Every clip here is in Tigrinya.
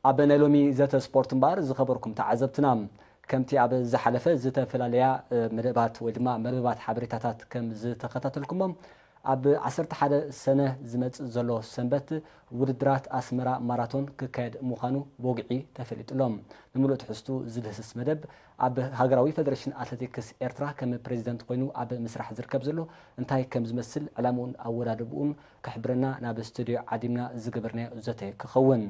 ኣብ ናይ ሎሚ ዘተ ስፖርት እምበኣር ዝኸበርኩም ተዓዘብትና፣ ከምቲ ኣብ ዝሓለፈ ዝተፈላለያ መደባት ወይ ድማ መርበባት ሓበሬታታት ከም ዝተኸታተልኩሞ፣ ኣብ ዓሰርተ ሓደ ሰነ ዝመጽእ ዘሎ ሰንበት ውድድራት ኣስመራ ማራቶን ክካየድ ምዃኑ ብወግዒ ተፈሊጡ ኣሎ። ንምሉእ ትሕዝቱ ዝድህስስ መደብ ኣብ ሃገራዊ ፈደሬሽን ኣትሌቲክስ ኤርትራ ከም ፕሬዚደንት ኮይኑ ኣብ ምስራሕ ዝርከብ ዘሎ እንታይ ከም ዝመስል ዕላምኡን ኣወዳድብኡን ክሕብረና ናብ ስቱዲዮ ዓዲምና ዝገበርናዮ ዘተ ክኸውን።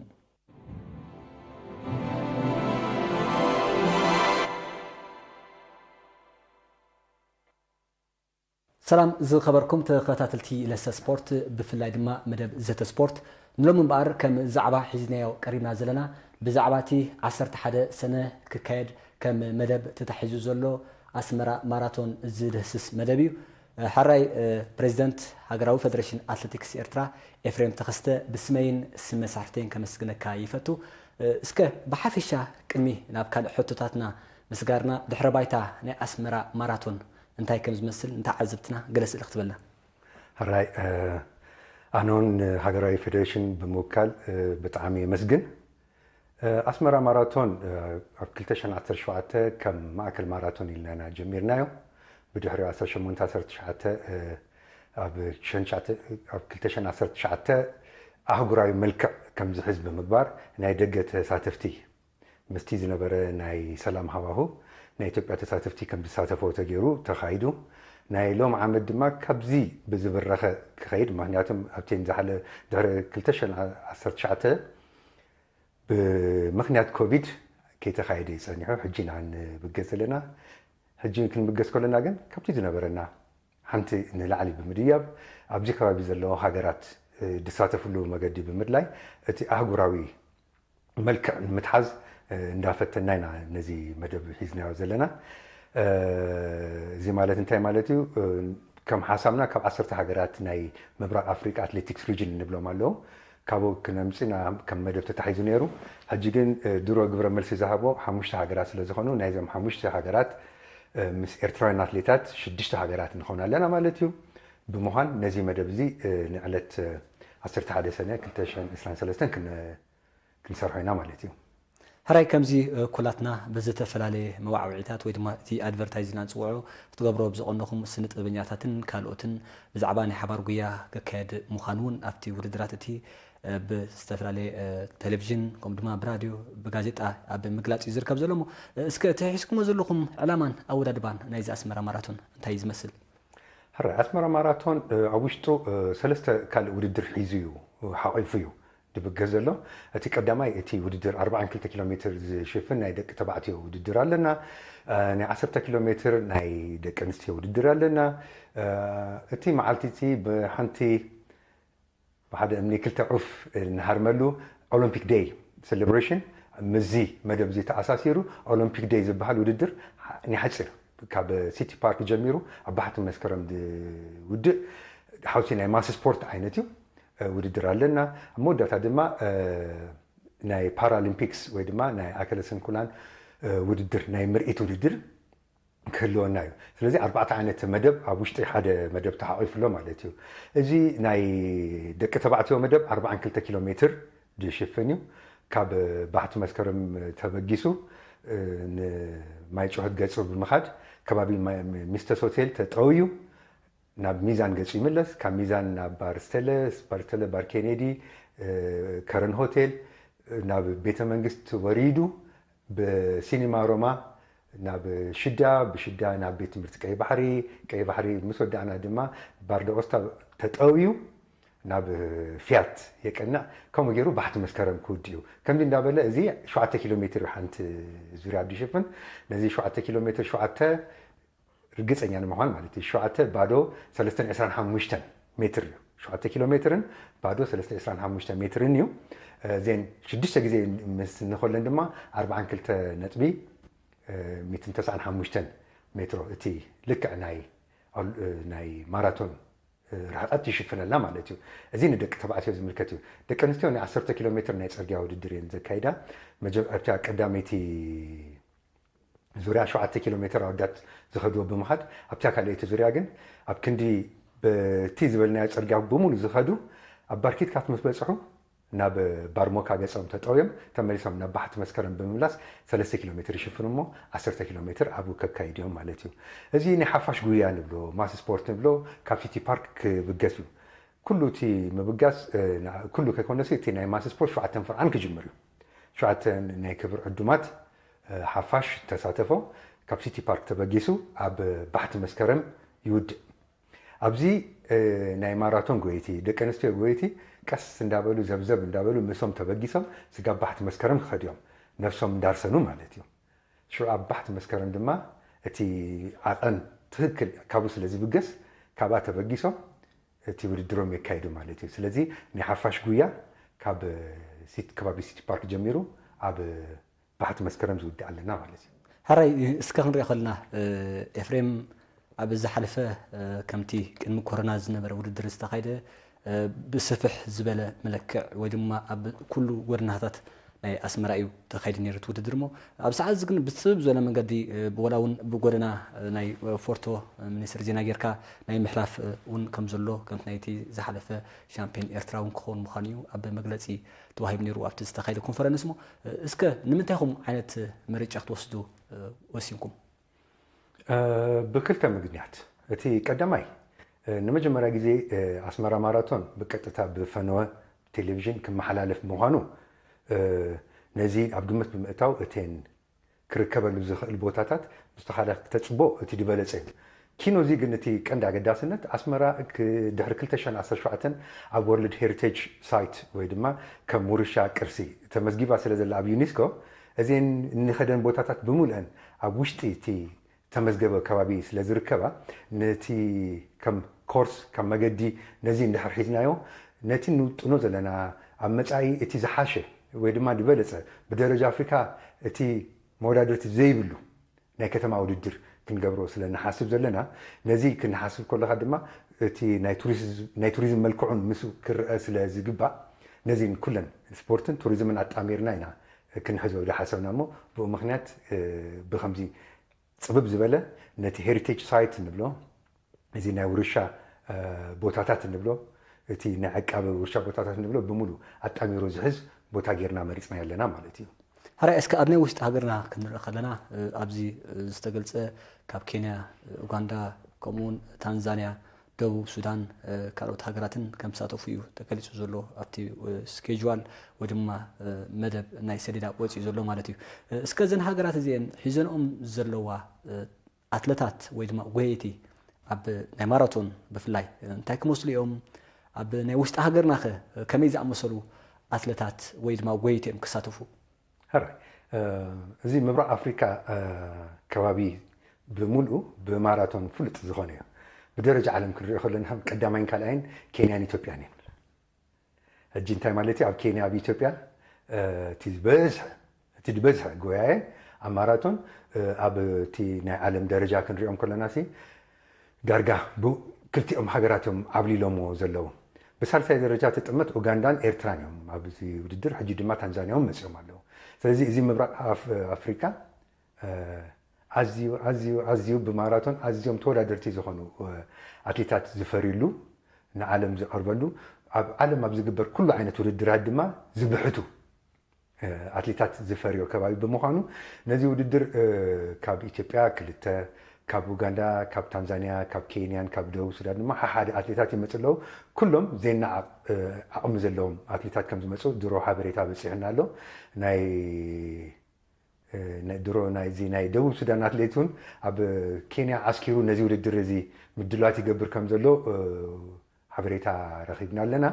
ሰላም ዝኸበርኩም ተኸታተልቲ ለሰ ስፖርት፣ ብፍላይ ድማ መደብ ዘተ ስፖርት፣ ንሎሚ እምበኣር ከም ዛዕባ ሒዝናዮ ቀሪብና ዘለና ብዛዕባ እቲ ዓሰርተ ሓደ ሰነ ክካየድ ከም መደብ ተታሒዙ ዘሎ ኣስመራ ማራቶን ዝድህስስ መደብ እዩ። ሕራይ ፕሬዚደንት ሃገራዊ ፈደሬሽን ኣትሌቲክስ ኤርትራ ኤፍሬም ተኸስተ፣ ብስመይን ስም መሳርሕተይን ከመስግነካ ይፈቱ። እስከ ብሓፈሻ ቅድሚ ናብ ካልእ ሕቶታትና ምስጋርና ድሕረ ባይታ ናይ ኣስመራ ማራቶን እንታይ ከም ዝመስል ንተዓዘብትና ገለ ስእሊ ክትበልና። ሕራይ ኣነውን ሃገራዊ ፌደሬሽን ብምውካል ብጣዕሚ የመስግን። ኣስመራ ማራቶን ኣብ ክልተ ሽሕን ዓሰርተ ሸውዓተ ከም ማእከል ማራቶን ኢልና ኢና ጀሚርናዮ። ብድሕሪኡ ዓሰርተ ሸሞንተ ዓሰርተ ትሽዓተ ኣብ ሽሕን ትሽዓተ ኣብ ክልተ ሽሕን ዓሰርተ ትሽዓተ ኣህጉራዊ መልክዕ ከም ዝሕዝ ብምግባር ናይ ደገ ተሳተፍቲ ምስቲ ዝነበረ ናይ ሰላም ሃዋሁ ናይ ኢትዮጵያ ተሳተፍቲ ከም ዝሳተፈው ተገይሩ ተኻይዱ። ናይ ሎም ዓመት ድማ ካብዚ ብዝብረኸ ክኸይድ፣ ምክንያቱም ኣብቲ ዝሓለ ድሕሪ ክልተ ሽሕን ዓሰርተ ትሽዓተ ብምክንያት ኮቪድ ከይተኻየደ እዩ ጸኒሑ። ሕጂ ኢና ንብገስ ዘለና። ሕጂ ክንብገስ ከለና ግን ካብቲ ዝነበረና ሓንቲ ንላዕሊ ብምድያብ ኣብዚ ከባቢ ዘለዋ ሃገራት ዝሳተፍሉ መገዲ ብምድላይ እቲ ኣህጉራዊ መልክዕ ንምትሓዝ እንዳፈተና ኢና ነዚ መደብ ሒዝናዮ ዘለና። እዚ ማለት እንታይ ማለት እዩ? ከም ሓሳብና ካብ ዓሰርተ ሃገራት ናይ ምብራቕ ኣፍሪቃ ኣትሌቲክስ ሪጅን እንብሎም ኣለዉ። ካብኡ ክነምፅና ከም መደብ ተታሒዙ ነይሩ። ሕጂ ግን ድሮ ግብረ መልሲ ዝሃቦ ሓሙሽተ ሃገራት ስለ ዝኾኑ ናይዞም ሓሙሽተ ሃገራት ምስ ኤርትራውያን ኣትሌታት ሽዱሽተ ሃገራት ንኾን ኣለና ማለት እዩ። ብምዃን ነዚ መደብ እዚ ንዕለት ዓሰርተ ሓደ ሰነ ክልተ ሽሕን ዕስራን ሰለስተን ክንሰርሖ ኢና ማለት እዩ። ሕራይ ከምዚ ኩላትና ብዝተፈላለየ መዋዕውዒታት ወይ ድማ እቲ ኣድቨርታይዝ ኢልና ንፅውዖ ክትገብሮ ብዝቐነኹም ስነ ጥበበኛታትን ካልኦትን ብዛዕባ ናይ ሓባር ጉያ ክካየድ ምዃኑ እውን ኣብቲ ውድድራት እቲ ብዝተፈላለየ ቴሌቪዥን ከምኡ ድማ ብራድዮ ብጋዜጣ ኣብ ምግላፅ እዩ ዝርከብ ዘሎ። እሞ እስከ እቲ ሒዝኩሞ ዘለኹም ዕላማን ኣወዳድባን ናይዚ ኣስመራ ማራቶን እንታይ እዩ ዝመስል? ሕራይ ኣስመራ ማራቶን ኣብ ውሽጡ ሰለስተ ካልእ ውድድር ሒዙ እዩ፣ ሓቒፉ እዩ ድብገስ ዘሎ። እቲ ቀዳማይ እቲ ውድድር ኣርባዓን ክልተ ኪሎ ሜትር ዝሽፍን ናይ ደቂ ተባዕትዮ ውድድር ኣለና። ናይ ዓሰርተ ኪሎ ሜትር ናይ ደቂ ኣንስትዮ ውድድር ኣለና። እቲ መዓልቲ እቲ ብሓንቲ ብሓደ እምኒ ክልተ ዑፍ ንሃርመሉ ኦሎምፒክ ደይ ሴሌብሬሽን ምስዚ መደብ እዚ ተኣሳሲሩ ኦሎምፒክ ደይ ዝበሃል ውድድር ንሓፅር ካብ ሲቲ ፓርክ ጀሚሩ ኣብ ባሕቲ መስከረም ዝውድእ ሓውሲ ናይ ማስ ስፖርት ዓይነት እዩ። ውድድር ኣለና። ኣብ መወዳእታ ድማ ናይ ፓራሊምፒክስ ወይ ድማ ናይ ኣከለ ስንኩላን ውድድር ናይ ምርኢት ውድድር ክህልወና እዩ። ስለዚ ኣርባዕተ ዓይነት መደብ ኣብ ውሽጢ ሓደ መደብ ተሓቒፉ ኣሎ ማለት እዩ። እዚ ናይ ደቂ ተባዕትዮ መደብ ኣርባዓን ክልተ ኪሎ ሜትር ዝሽፍን እዩ። ካብ ባሕቲ መስከረም ተበጊሱ ንማይ ጨውሃት ገፅሩ ብምኻድ ከባቢ ሚስተስ ሆቴል ተጠውዩ ናብ ሚዛን ገፁ ይምለስ። ካብ ሚዛን ናብ ባርስተለ፣ ባርስተለ ባር ኬኔዲ፣ ከረን ሆቴል፣ ናብ ቤተ መንግስት ወሪዱ ብሲኒማ ሮማ ናብ ሽዳ፣ ብሽዳ ናብ ቤት ትምህርቲ ቀይ ባሕሪ፣ ቀይ ባሕሪ ምስ ወዳእና ድማ ባርደኦስታ ተጠውዩ ናብ ፊያት የቀንዕ። ከምኡ ገይሩ ባሕቲ መስከረም ክውድእ እዩ። ከምዚ እንዳበለ እዚ ሸውዓተ ኪሎ ሜትር እዩ ሓንቲ ዙርያ ዝሽፍን። ነዚ ሸውዓተ ኪሎ ሜትር ሸውዓተ ርግፀኛ ንምዃን ማለት እዩ ሸውዓተ ባዶ ሰለስተን ዕስራን ሓሙሽተን ሜትር እዩ። ሸውዓተ ኪሎ ሜትርን ባዶ ሰለስተን ዕስራን ሓሙሽተን ሜትርን እዩ። ዜን ሽዱሽተ ግዜ ምስ እንኸለን ድማ ኣርባዓን ክልተ ነጥቢ ሚእትን ተስዓን ሓሙሽተን ሜትሮ እቲ ልክዕ ናይ ናይ ማራቶን ርሕቐት ይሽፍነልና ማለት እዩ። እዚ ንደቂ ተባዕትዮ ዝምልከት እዩ። ደቂ ኣንስትዮ ናይ ዓሰርተ ኪሎ ሜትር ናይ ፅርግያ ውድድር እየን ዘካይዳ። ኣብታ ቀዳመይቲ ዙርያ ሸውዓተ ኪሎ ሜትር ኣወዳት ዝኸድዎ ብምኻድ ኣብታ ካልኣይቲ ዙርያ ግን ኣብ ክንዲ በቲ ዝበልናዮ ፅርግያ ብምሉ ዝኸዱ ኣብ ባርኪት ካት ምስ በፅሑ ናብ ባርሞካ ገጾም ተጠውዮም ተመሊሶም ናብ ባሕቲ መስከረም ብምምላስ ሰለስተ ኪሎ ሜትር ይሽፍኑ እሞ ዓሰርተ ኪሎ ሜትር ኣብኡ ከካይዱ እዮም ማለት እዩ። እዚ ናይ ሓፋሽ ጉያ ንብሎ፣ ማስ ስፖርት ንብሎ፣ ካብ ሲቲ ፓርክ ክብገስ እዩ። ኩሉ እቲ ምብጋስ ኩሉ ከይኮነሲ እቲ ናይ ማስ ስፖርት ሸውዓተን ፍርዓን ክጅምር እዩ። ሸውዓተ ናይ ክብር ዕዱማት ሓፋሽ ተሳተፎ ካብ ሲቲ ፓርክ ተበጊሱ ኣብ ባሕቲ መስከረም ይውድእ። ኣብዚ ናይ ማራቶን ጎይቲ፣ ደቂ ኣንስትዮ ጎይቲ ቀስ እንዳበሉ ዘብዘብ እንዳበሉ ምሶም ተበጊሶም ስጋብ ባሕቲ መስከረም ክኸድዮም ነፍሶም እንዳርሰኑ ማለት እዩ። ሽዑ ኣብ ባሕቲ መስከረም ድማ እቲ ዓቐን ትኽክል ካብኡ ስለ ዝብገስ ካብኣ ተበጊሶም እቲ ውድድሮም የካይዱ ማለት እዩ። ስለዚ ናይ ሓፋሽ ጉያ ካብ ከባቢ ሲቲ ፓርክ ጀሚሩ ኣብ ባሕቲ መስከረም ዝውድእ ኣለና ማለት እዩ። ሕራይ እስከ ክንሪኦ ከለና ኤፍሬም ኣብ ዝሓለፈ ከምቲ ቅድሚ ኮሮና ዝነበረ ውድድር ዝተኻይደ ብስፍሕ ዝበለ መለክዕ ወይ ድማ ኣብ ኩሉ ጎደናታት ናይ ኣስመራ እዩ ተኻይዱ ነይሩ እቲ ውድድር እሞ ኣብ ሰዓት እዚ ግን ብፅብብ ዝበለ መንገዲ ወላ እውን ብጎደና ናይ ፎርቶ ሚኒስትር ዜና ጌርካ ናይ ምሕላፍ እውን ከም ዘሎ ከምቲ ናይቲ ዝሓለፈ ሻምፒዮን ኤርትራ እውን ክኸውን ምዃኑ እዩ ኣብ መግለፂ ተዋሂቡ ነይሩ ኣብቲ ዝተኻየደ ኮንፈረንስ እሞ እስከ ንምንታይ ኹም ዓይነት ምርጫ ክትወስዱ ወሲንኩም? ብክልተ ምክንያት። እቲ ቀዳማይ ንመጀመሪያ ግዜ ኣስመራ ማራቶን ብቀጥታ ብፈነወ ቴሌቪዥን ክመሓላለፍ ምዃኑ ነዚ ኣብ ግምት ብምእታው እተን ክርከበሉ ዝኽእል ቦታታት ምስ ተኻለ ክተፅቦ እቲ ዝበለፀ እዩ። ኪኖ እዚ ግን እቲ ቀንዲ ኣገዳስነት ኣስመራ ድሕሪ ክልተ ሽሕን ዓሰርተ ሸውዓተን ኣብ ወርልድ ሄሪቴጅ ሳይት ወይ ድማ ከም ውርሻ ቅርሲ ተመዝጊባ ስለ ዘላ ኣብ ዩኒስኮ እዚን እንኸደን ቦታታት ብምልአን ኣብ ውሽጢ እቲ ተመዝገበ ከባቢ ስለ ዝርከባ ነቲ ከም ኮርስ ከም መገዲ ነዚ እንድሕር ሒዝናዮ ነቲ ንውጥኖ ዘለና ኣብ መፃኢ እቲ ዝሓሸ ወይ ድማ ዝበለፀ ብደረጃ ኣፍሪካ እቲ መወዳድርቲ ዘይብሉ ናይ ከተማ ውድድር ክንገብሮ ስለ ንሓስብ ዘለና ነዚ ክንሓስብ ከለካ ድማ እቲ ናይ ቱሪዝም መልክዑን ምስ ክረአ ስለ ዝግባእ ነዚን ኩለን ስፖርትን ቱሪዝምን ኣጣሚርና ኢና ክንሕዞ ዝሓሰብና እሞ ብኡ ምክንያት ብከምዚ ፅብብ ዝበለ ነቲ ሄሪቴጅ ሳይት ንብሎ እዚ ናይ ውርሻ ቦታታት ንብሎ እቲ ናይ ዕቃበ ውርሻ ቦታታት ንብሎ ብምሉ ኣጣሚሩ ዝሕዝ ቦታ ጌርና መሪፅና ኣለና ማለት እዩ። ሕራይ እስከ ኣብ ናይ ውሽጢ ሃገርና ክንርኢ ከለና ኣብዚ ዝተገልፀ ካብ ኬንያ፣ ኡጋንዳ ከምኡውን ታንዛንያ፣ ደቡብ ሱዳን ካልኦት ሃገራትን ከም ዝሳተፉ እዩ ተገሊፁ ዘሎ ኣብቲ ስኬጅዋል ወይ ድማ መደብ ናይ ሰሌዳ ወፂኡ ዘሎ ማለት እዩ። እስከ እዘን ሃገራት እዚአን ሒዘንኦም ዘለዋ ኣትለታት ወይ ድማ ጎየይቲ ኣብ ናይ ማራቶን ብፍላይ እንታይ ክመስሉ እዮም? ኣብ ናይ ውሽጢ ሃገርና ከ ከመይ ዝኣመሰሉ ኣትለታት ወይ ድማ ጎየይቲ እዮም ክሳተፉ? ሕራይ እዚ ምብራቕ ኣፍሪካ ከባቢ ብምልኡ ብማራቶን ፍሉጥ ዝኾነ እዩ። ብደረጃ ዓለም ክንሪኦ ከለና ቀዳማይን ካልኣይን ኬንያን ኢትዮጵያን እየን። ሕጂ እንታይ ማለት እዩ? ኣብ ኬንያ ኣብ ኢትዮጵያ እቲ ዝበዝሐ እቲ ዝበዝሐ ጎያየ ኣብ ማራቶን ኣብ እቲ ናይ ዓለም ደረጃ ክንሪኦም ከለና ሲ ዳርጋ ክልቲኦም ሃገራት እዮም ዓብሊሎምዎ ዘለዉ። ብሳልሳይ ደረጃ ትጥመት ኡጋንዳን ኤርትራን እዮም ኣብዚ ውድድር። ሕጂ ድማ ታንዛንያ እውን መፅኦም ኣለዉ። ስለዚ እዚ ምብራቕ ኣፍሪካ ኣዝዩ ኣዝዩ ኣዝዩ ብማራቶን ኣዝዮም ተወዳደርቲ ዝኾኑ ኣትሌታት ዝፈርዩሉ ንዓለም ዝቐርበሉ ኣብ ዓለም ኣብ ዝግበር ኩሉ ዓይነት ውድድራት ድማ ዝብሕቱ ኣትሌታት ዝፈርዮ ከባቢ ብምዃኑ ነዚ ውድድር ካብ ኢትዮጵያ ክልተ ካብ ኡጋንዳ ካብ ታንዛንያ ካብ ኬንያን ካብ ደቡብ ሱዳን ድማ ሓሓደ ኣትሌታት ይመፁ ኣለዉ። ኩሎም ዜና ዓቕሚ ዘለዎም ኣትሌታት ከም ዝመፁ ድሮ ሓበሬታ በፂሑና ኣሎ። ናይ ድሮ ናይዚ ናይ ደቡብ ሱዳን ኣትሌት እውን ኣብ ኬንያ ዓስኪሩ ነዚ ውድድር እዚ ምድላዋት ይገብር ከም ዘሎ ሓበሬታ ረኺብና ኣለና።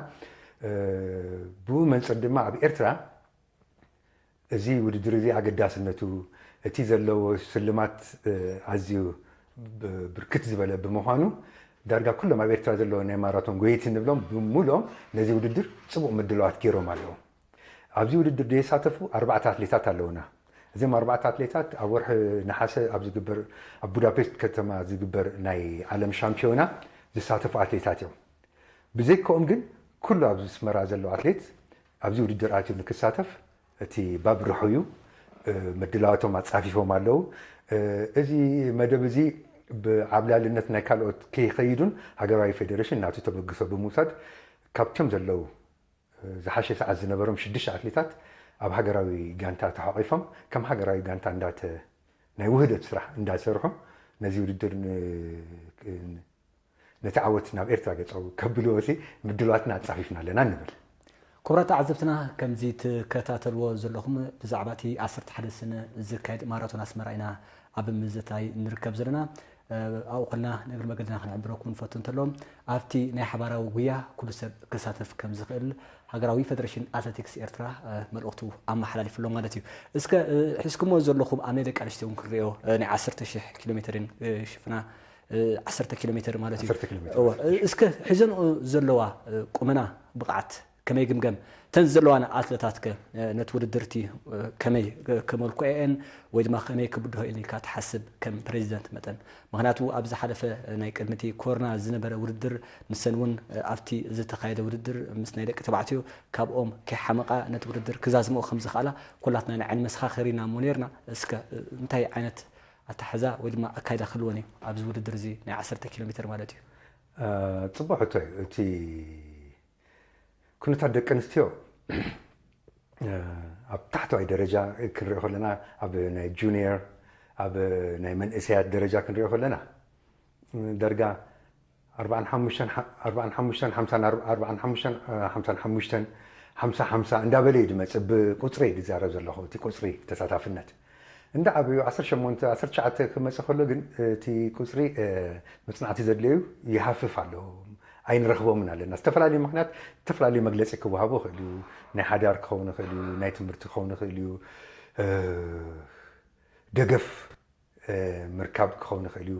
ብኡ መንፅር ድማ ኣብ ኤርትራ እዚ ውድድር እዚ ኣገዳስነቱ እቲ ዘለዎ ስልማት ኣዝዩ ብርክት ዝበለ ብምዃኑ ዳርጋ ኩሎም ኣብ ኤርትራ ዘለዎ ናይ ማራቶን ጎየይቲ ንብሎም ብምሎም ነዚ ውድድር ፅቡቕ ምድላዋት ገይሮም ኣለዉ። ኣብዚ ውድድር ዝሳተፉ ኣርባዕተ ኣትሌታት ኣለውና። እዚም ኣርባዕተ ኣትሌታት ኣብ ወርሒ ነሓሰ ኣብ ዝግበር ኣብ ቡዳፔስት ከተማ ዝግበር ናይ ዓለም ሻምፒዮና ዝሳተፉ ኣትሌታት እዮም። ብዘይከኦም ግን ኩሉ ኣብዚ ኣስመራ ዘሎ ኣትሌት ኣብዚ ውድድር ኣትዩ ንክሳተፍ እቲ ባብ ርሑዩ ምድላዋቶም ኣፃፊፎም ኣለዉ። እዚ መደብ እዚ ብዓብላልነት ናይ ካልኦት ከይኸይዱን ሃገራዊ ፌደሬሽን ናቱ ተበግሶ ብምውሳድ ካብቶም ዘለዉ ዝሓሸ ሰዓት ዝነበሮም ሽዱሽተ ኣትሌታት ኣብ ሃገራዊ ጋንታ ተሓቒፎም ከም ሃገራዊ ጋንታ እንዳተ ናይ ውህደት ስራሕ እንዳሰርሑ ነዚ ውድድር ን- ን- ነቲ ዓወት ናብ ኤርትራ ገጾም ከብልዎ ሲ ምድላዋትና ኣጻፊፍና ኣለና ንብል። ክቡራት ተዓዘብትና፣ ከምዚ ትከታተልዎ ዘለኹም ብዛዕባ እቲ ዓሰርተ ሓደ ሰነ ዝካየድ ማራቶን ኣስመራ ኢና ኣብ ምዝታይ ንርከብ ዘለና። ኣብኡ ከለና ንእግሪ መገድና ክነዕብረኩም ንፈቱ እንተሎ፣ ኣብቲ ናይ ሓባራዊ ጉያ ኩሉ ሰብ ክሳተፍ ከም ዝኽእል ሃገራዊ ፈደረሽን ኣትሌቲክስ ኤርትራ መልእኽቱ ኣመሓላሊፉ ኣሎ ማለት እዩ። እስከ ሒዝኩሞ ዘለኹም ኣብ ናይ ደቂ ኣንስትዮ እውን ክንሪኦ፣ ናይ ዓሰርተ ሺሕ ኪሎ ሜተርን ሽፍና ዓሰርተ ኪሎ ሜተር ማለት እዩ። ዓሰርተ ኪሎ ሜተር። እወ፣ እስከ ሒዘንኦ ዘለዋ ቁመና ብቕዓት ከመይ ግምገም? ተን ዘለዋና ኣትለታት ከ ነቲ ውድድር እቲ ከመይ ከመልክኦኤን ወይ ድማ ከመይ ክብድሆ ኢልካ ትሓስብ ከም ፕሬዚደንት መጠን? ምክንያቱ ኣብ ዝሓለፈ ናይ ቅድሚ እቲ ኮሮና ዝነበረ ውድድር ንሰን እውን ኣብቲ ዝተኻየደ ውድድር ምስ ናይ ደቂ ተባዕትዮ ካብኦም ከይሓመቓ ነቲ ውድድር ክዛዝምኦ ከም ዝኽኣላ ኩላትና ናይ ዓይኒ መሰኻኽር ኢና እሞ ነርና። እስከ እንታይ ዓይነት ኣተሓሕዛ ወይ ድማ ኣካይዳ ክህልወን እዩ ኣብዚ ውድድር እዚ ናይ ዓሰርተ ኪሎ ሜተር ማለት እዩ? ጽቡቕ ሕቶ እዩ። እቲ ኩነታት ደቂ ኣንስትዮ ኣብ ታሕተዋይ ደረጃ ክንሪኦ ከለና ኣብ ናይ ጁኒየር ኣብ ናይ መንእሰያት ደረጃ ክንሪኦ ከለና ዳርጋ ኣርባዓን ሓሙሽተን ሓ- ኣርባዓን ሓሙሽተን ሓምሳን ኣር- ኣርባዓን ሓሙሽተን ሓምሳን ሓሙሽተን ሓምሳ ሓምሳ እንዳበለ እዩ ዝመጽእ። ብቁጽሪ እዩ ዝዛረብ ዘለኹ፣ እቲ ቁጽሪ ተሳታፍነት እንዳ ዓበዩ ዓሰርተ ሸሞንተ ዓሰርተ ትሽዓተ ክመጽእ ከሎ ግን እቲ ቁጽሪ መጽናዕቲ ዘድለዩ ይሃፍፍ ኣሎ። ኣይንረኽቦምን ኣለና። ዝተፈላለዩ ምኽንያት ዝተፈላለዩ መግለጺ ክወሃቦ ይኽእል እዩ። ናይ ሓዳር ክኸውን ይኽእል እዩ፣ ናይ ትምህርቲ ክኸውን ይኽእል እዩ፣ ደገፍ ምርካብ ክኸውን ይኽእል እዩ።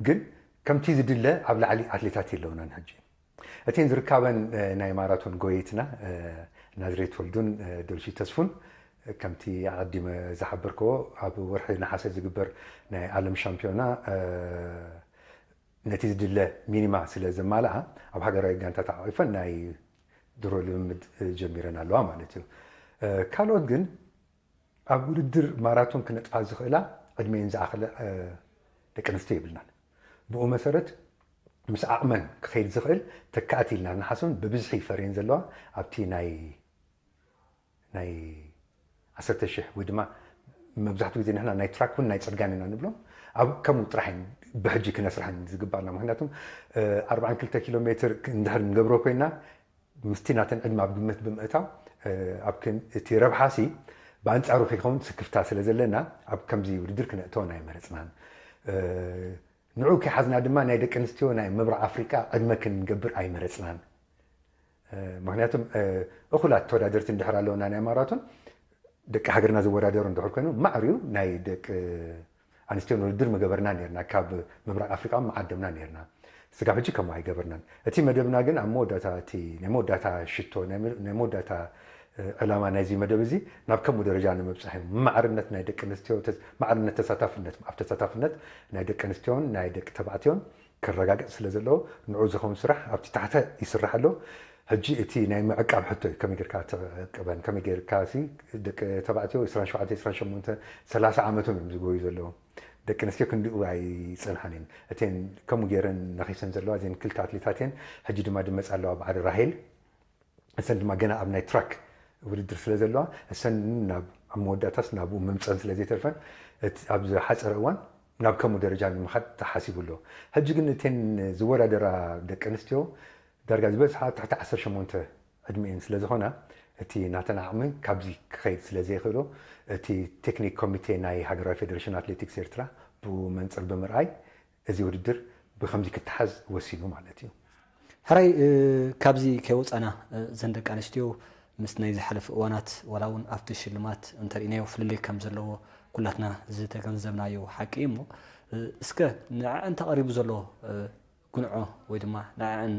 ግን ከምቲ ዝድለ ኣብ ላዕሊ ኣትሌታት የለውናን ሕጂ። እተን ዝርካበን ናይ ማራቶን ጎየይትና ናዝሬት ወልዱን ዶልሺ ተስፉን ከምቲ ኣቐዲመ ዝሓበርክዎ ኣብ ወርሒ ነሓሰ ዝግበር ናይ ዓለም ሻምፒዮና ነቲ ዝድለ ሚኒማ ስለ ዘማልኣ ኣብ ሃገራዊ ጋንታ ተዓቒፈን ናይ ድሮ ልምምድ ጀሚረን ኣለዋ ማለት እዩ። ካልኦት ግን ኣብ ውድድር ማራቶን ክነጥፋ ዝኽእላ ዕድሜን ዝኣኸለ ደቂ ኣንስትዮ የብልናን። ብኡ መሰረት ምስ ዓቕመን ክኸይድ ዝኽእል ተካእቲ ኢልና ንሓስብን ብብዝሒ ፈርየን ዘለዋ ኣብቲ ናይ ናይ ዓሰርተ ሽሕ ወይ ድማ መብዛሕትኡ ግዜ ንሕና ናይ ትራክ እውን ናይ ፅርጋን ኢና ንብሎም ኣብ ከምኡ ጥራሕ ብሕጂ ክነስርሐን ዝግባና ምክንያቱም ኣርባዓን ክልተ ኪሎ ሜትር እንድሕር ንገብሮ ኮይና ምስቲ ናተን ዕድመ ኣብ ግምት ብምእታው ኣብ እቲ ረብሓሲ ብኣንፃሩ ከይኸውን ስክፍታ ስለ ዘለና ኣብ ከምዚ ውድድር ክነእተወን ኣይመረፅናን። ንዑ ከይሓዝና ድማ ናይ ደቂ ኣንስትዮ ናይ ምብራቕ ኣፍሪቃ ዕድመ ክንገብር ኣይመረፅናን። ምክንያቱም እኹላት ተወዳደርቲ እንድሕር ኣለውና ናይ ማራቶን ደቂ ሃገርና ዝወዳደሩ እንድሕር ኮይኑ ማዕርዩ ናይ ደቂ ኣንስትዮን ውድድር ምገበርና ነርና። ካብ ምብራቕ ኣፍሪቃ ምዓደምና ነርና። ስጋብ ሕጂ ከምኡ ኣይገበርናን። እቲ መደብና ግን ኣብ መወዳእታ እቲ ናይ መወዳእታ ሽቶ ናይ መወዳእታ ዕላማ ናይዚ መደብ እዚ ናብ ከምኡ ደረጃ ንምብፃሕ እዩ። ማዕርነት ናይ ደቂ ኣንስትዮ ማዕርነት ተሳታፍነት ኣብ ተሳታፍነት ናይ ደቂ ኣንስትዮን ናይ ደቂ ተባዕትዮን ከረጋግፅ ስለ ዘለዎ ንዑ ዝኸውን ስራሕ ኣብቲ ታሕተ ይስራሕ ኣሎ። ሕጂ እቲ ናይ ምዕቃብ ሕቶ እዩ። ከመይ ጌርካ ተዕቅበን ከመይ ጌርካ ሲ ደቂ ተባዕትዮ ዕስራን ሸውዓተ ዕስራን ሸሞንተ ሰላሳ ዓመቶም እዮም ዝጎዩ ዘለዉ። ደቂ ኣንስትዮ ክንድኡ ኣይፀንሓን እየን። እተን ከምኡ ገይረን ነኺሰን ዘለዋ እዘን ክልተ ኣትሌታት እየን። ሕጂ ድማ ድመፃ ኣለዋ በዓል ራሄል እሰን ድማ ገና ኣብ ናይ ትራክ ውድድር ስለ ዘለዋ እሰን ናብ ኣብ መወዳእታስ ናብኡ ምምፀን ስለ ዘይተርፈን እቲ ኣብ ዝሓፀረ እዋን ናብ ከምኡ ደረጃ ንምኻድ ተሓሲቡ ኣሎ። ሕጂ ግን እተን ዝወዳደራ ደቂ ኣንስትዮ ዳርጋ ዝበዝሓ ትሕቲ ዓሰርተ ሸሞንተ ዕድሚኤን ስለ ዝኾና እቲ ናተን ዓቕሚ ካብዚ ክኸይድ ስለ ዘይኽእሎ እቲ ቴክኒክ ኮሚቴ ናይ ሃገራዊ ፌደሬሽን ኣትሌቲክስ ኤርትራ ብኡ መንፅር ብምርኣይ እዚ ውድድር ብኸምዚ ክተሓዝ ወሲኑ ማለት እዩ። ሕራይ ካብዚ ከይወፃና እዘን ደቂ ኣንስትዮ ምስ ናይ ዝሓለፈ እዋናት ዋላ እውን ኣብቲ ሽልማት እንተርኢናዮ ፍልልይ ከም ዘለዎ ኩላትና ዝተገንዘብናዮ ሓቂ እዩ እሞ እስከ ንዐን ተቐሪቡ ዘሎ ጉንዖ ወይ ድማ ንዐን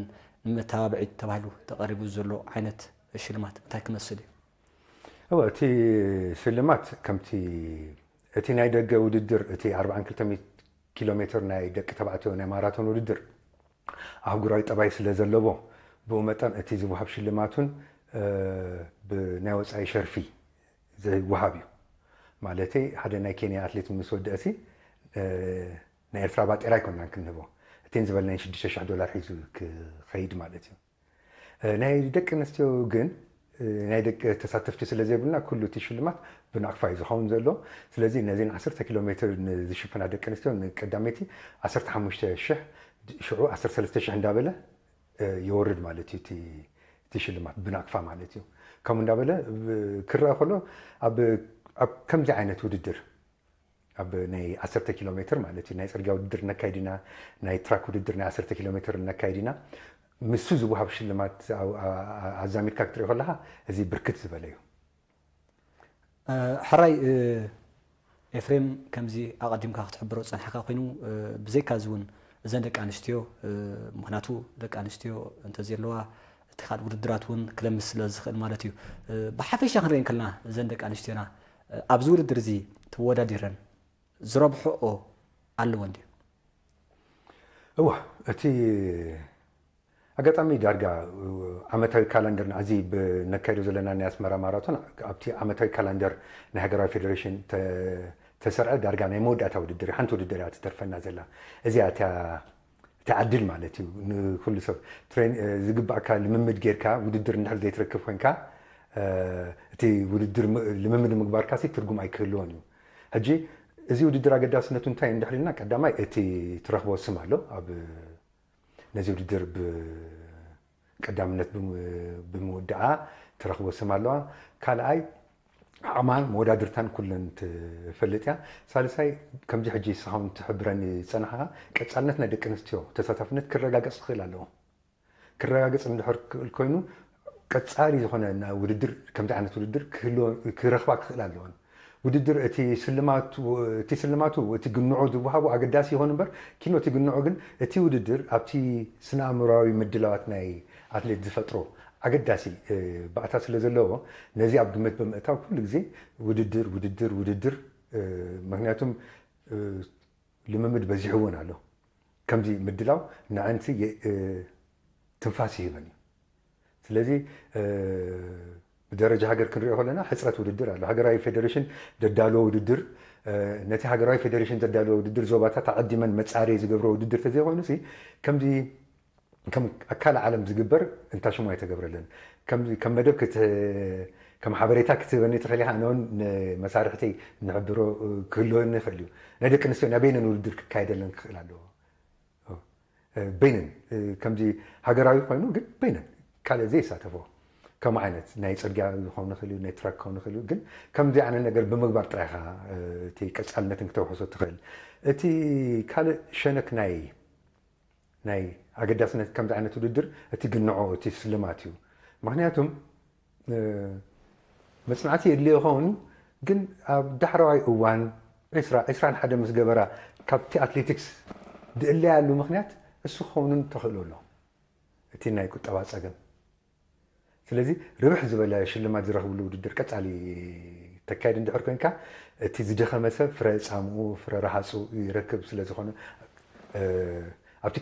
ንመተባብዒ ተባሂሉ ተቐሪቡ ዘሎ ዓይነት ሽልማት እንታይ ክመስል እዩ? እወ እቲ ሽልማት ከምቲ እቲ ናይ ደገ ውድድር እቲ ኣርባዓን ክልተ ኪሎ ሜትር ናይ ደቂ ተባዕትዮ ናይ ማራቶን ውድድር ኣህጉራዊ ጠባይ ስለ ዘለዎ ብኡ መጠን እቲ ዝወሃብ ሽልማት እውን ብናይ ወፃኢ ሸርፊ ዝወሃብ እዩ። ማለተይ ሓደ ናይ ኬንያ ኣትሌት ምስ ወደእሲ ናይ ኤርትራ ባጤራ ኣይኮናን ክንህቦ እቲን ዝበልናይ ሽዱሽተ ሽሕ ዶላር ሒዙ ክኸይድ ማለት እዩ። ናይ ደቂ ኣንስትዮ ግን ናይ ደቂ ተሳተፍቲ ስለ ዘይብልና ኩሉ እቲ ሽልማት ብናቕፋ እዩ ዝኸውን ዘሎ። ስለዚ ነዚን ዓሰርተ ኪሎ ሜትር ንዝሽፍና ደቂ ኣንስትዮ ንቀዳመይቲ ዓሰርተ ሓሙሽተ ሽሕ፣ ሽዑ ዓሰርተ ሰለስተ ሽሕ እንዳበለ የወርድ ማለት እዩ። እቲ ሽልማት ብናቕፋ ማለት እዩ። ከምኡ እንዳበለ ክረአ ከሎ ኣብ ከምዚ ዓይነት ውድድር ኣብ ናይ ዓሰርተ ኪሎ ሜትር ማለት እዩ ናይ ፅርግያ ውድድር ነካይድ ኢና፣ ናይ ትራክ ውድድር ናይ ዓሰርተ ኪሎ ሜትር ነካይድ ኢና። ምስሱ ዝወሃብ ሽልማት ኣዛሚድካ ክትሪኦ ከለካ እዚ ብርክት ዝበለ እዩ። ሕራይ ኤፍሬም፣ ከምዚ ኣቐዲምካ ክትሕብሮ ዝጸናሕካ ኮይኑ፣ ብዘይካ እዚ እውን እዘን ደቂ ኣንስትዮ፣ ምኽንያቱ ደቂ ኣንስትዮ እንተዘየለዋ እቲ ካልእ ውድድራት እውን ክለምስ ስለ ዝኽእል ማለት እዩ። ብሓፈሻ ክንርኢ እንከለና እዘን ደቂ ኣንስትዮና ኣብዚ ውድድር እዚ ተወዳዲረን ዝረብሕኦ ኣለወን ድዩ? እዋ እቲ ኣጋጣሚ ዳርጋ ዓመታዊ ካላንደርና እዚ ብነካይዶ ዘለና ናይ ኣስመራ ማራቶን ኣብቲ ዓመታዊ ካላንደር ናይ ሃገራዊ ፌደሬሽን ተሰርዐ ዳርጋ ናይ መወዳእታ ውድድር ሓንቲ ውድድር እያ ትተርፈና ዘላ። እዚኣ እታ ዕድል ማለት እዩ ንኩሉ ሰብ ዝግባእካ ልምምድ ጌርካ ውድድር እንድሕር ዘይትረክብ ኮንካ እቲ ውድድር ልምምድ ምግባርካ ትርጉም ኣይክህልዎን እዩ። ሕጂ እዚ ውድድር ኣገዳስነቱ እንታይ እንድሕር ኢልና ቀዳማይ እቲ ትረኽቦ ስም ኣሎ ኣብ ነዚ ውድድር ብቀዳምነት ብምውዳኣ ትረኽቦ ስም ኣለዋ። ካልኣይ ዓቕማን መወዳድርታን ኩለን ትፈልጥ እያ። ሳልሳይ ከምዚ ሕጂ ስኻውን ትሕብረኒ ዝፀናሕኻ ቀፃልነት ናይ ደቂ ኣንስትዮ ተሳታፍነት ክረጋገፅ ክኽእል ኣለዎ። ክረጋገፅ እንድሕር ክእል ኮይኑ ቀፃሊ ዝኾነ ውድድር ከምዚ ዓይነት ውድድር ክረኽባ ክኽእል ኣለዎን። ውድድር እቲ ስልማቱ እቲ ግንዖ ዝወሃቡ ኣገዳሲ ይኾን እምበር ኪኖ እቲ ግንዖ ግን እቲ ውድድር ኣብቲ ስነ ኣእምሮዊ ምድላዋት ናይ ኣትሌት ዝፈጥሮ ኣገዳሲ ባእታ ስለ ዘለዎ ነዚ ኣብ ግምት ብምእታው ኩሉ ግዜ ውድድር ውድድር ውድድር ምክንያቱም ልምምድ በዚሕውን ኣሎ ከምዚ ምድላው ንዐንቲ ትንፋስ ይህበን እዩ። ስለዚ ብደረጃ ሃገር ክንሪኦ ከለና ሕፅረት ውድድር ኣሎ። ሃገራዊ ፌደሬሽን ዘዳልዎ ውድድር ነቲ ሃገራዊ ፌደሬሽን ዘዳልዎ ውድድር ዞባታት ኣቐዲመን መፃረይ ዝገብሮ ውድድር ተዘይኮይኑ ከምዚ ከም ኣካል ዓለም ዝግበር እንታሽሙ ኣይተገብረለን። ከም መደብ ከም ሓበሬታ ክትህበኒ ትኽእል ኢኻ። ኣነ እውን ንመሳርሕተይ ንሕብሮ ክህልወኒ ይኽእል እዩ። ናይ ደቂ ኣንስትዮ ናይ በይነን ውድድር ክካየደለን ክኽእል ኣለዎ። በይነን ከምዚ ሃገራዊ ኮይኑ ግን በይነን ካልእ ዘይሳተፎ ከም ዓይነት ናይ ፅርግያ ክኸውን ይኽእል እዩ፣ ናይ ትራክ ክኸውን ይኽእል እዩ። ግን ከምዚ ዓይነት ነገር ብምግባር ጥራይ ኢኻ እቲ ቀፃልነትን ክተውሕሶ ትኽእል። እቲ ካልእ ሸነክ ናይ ናይ ኣገዳስነት ከምዚ ዓይነት ውድድር እቲ ግንዖ እቲ ስልማት እዩ። ምክንያቱም መፅናዕቲ የድልዮ ይኸውን ግን ኣብ ዳሕረዋይ እዋን ዕስራ ዕስራን ሓደ ምስ ገበራ ካብቲ ኣትሌቲክስ ዝእለያሉ ምክንያት እሱ ክኸውን ተኽእሎ ኣሎ። እቲ ናይ ቁጠባ ፀገም ስለዚ ርብሕ ዝበለ ሽልማት ዝረኽብሉ ውድድር ቀፃሊ ተካየድ እንድሕር ኮይንካ እቲ ዝደኸመ ሰብ ፍረ ፃምኡ ፍረ ረሃፁ ይረክብ ስለ ዝኾነ ኣብቲ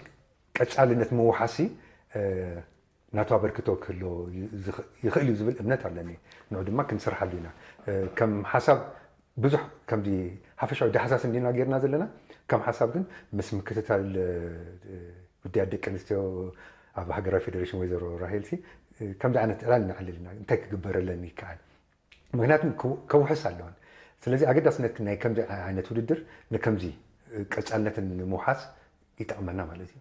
ቀፃልነት ምውሓሲ ናቱ ኣበርክቶ ክህልዎ ይኽእል እዩ ዝብል እምነት ኣለኒ። ንዑ ድማ ክንሰርሓሉ ኢና። ከም ሓሳብ ብዙሕ ከምዚ ሓፈሻዊ ዳህሳስ እንዲና ጌርና ዘለና ከም ሓሳብ ግን ምስ ምክትታል ጉዳያት ደቂ ኣንስትዮ ኣብ ሃገራዊ ፌደሬሽን ወይዘሮ ራሄል ሲ ከምዚ ዓይነት ዕላል ንዓልል ኢና እንታይ ክግበረለን ይከኣል ምክንያቱም ከውሕስ ኣለወን ስለዚ ኣገዳስነት ናይ ከምዚ ዓይነት ውድድር ንከምዚ ቀፃልነትን ንምውሓስ ይጠቕመና ማለት እዩ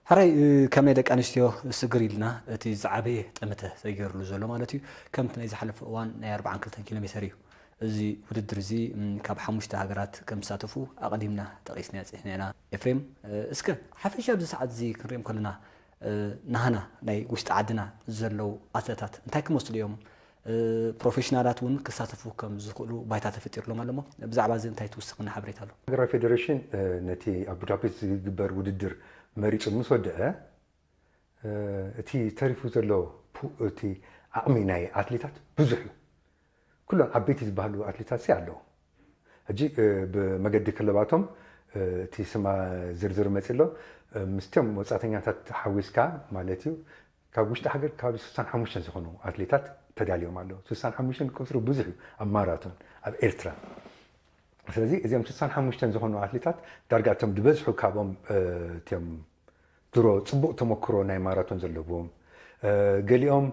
ሕራይ ከም ናይ ደቂ ኣንስትዮ ስግር ኢልና እቲ ዝዓበየ ጠመተ ተገይርሉ ዘሎ ማለት እዩ ከምቲ ናይ ዝሓለፈ እዋን ናይ ኣርባዓን ክልተን ኪሎ ሜተር እዩ እዚ ውድድር እዚ ካብ ሓሙሽተ ሃገራት ከም ዝሳተፉ ኣቐዲምና ጠቒስና ጽሕና ኢና ኤፍሬም እስከ ሓፈሻ ኣብዚ ሰዓት እዚ ክንሪኦም ከለና ናህና ናይ ውሽጢ ዓድና ዘለዉ ኣትለታት እንታይ ክመስሉ እዮም ፕሮፌሽናላት እውን ክሳተፉ ከም ዝኽእሉ ባይታ ተፈጢርሎም ኣለሞ ብዛዕባ እዚ እንታይ ትውስኽና ሓበሬታ ኣሎ ሃገራዊ ፌዴሬሽን ነቲ ኣብ ቡዳፔስት ዝግበር ውድድር መሪፁ ምስ ወደአ እቲ ተሪፉ ዘሎ እቲ ዓቕሚ ናይ ኣትሌታት ብዙሕ እዩ። ኩሎም ዓበይቲ ዝበሃሉ ኣትሌታት ሲ ኣለዉ። ሕጂ ብመገዲ ክለባቶም እቲ ስማ ዝርዝር መፂ ኣሎ። ምስቶም ወፃተኛታት ሓዊስካ ማለት እዩ ካብ ውሽጢ ሃገር ከባቢ ስሳን ሓሙሽተን ዝኾኑ ኣትሌታት ተዳልዮም ኣለዉ። ስሳን ሓሙሽተን ቁፅሪ ብዙሕ እዩ ኣብ ማራቶን ኣብ ኤርትራ። ስለዚ እዚኦም ስሳን ሓሙሽተን ዝኾኑ ኣትሌታት ዳርጋ እቶም ዝበዝሑ ካብኦም እቲኦም ድሮ ፅቡቕ ተመክሮ ናይ ማራቶን ዘለዎም ገሊኦም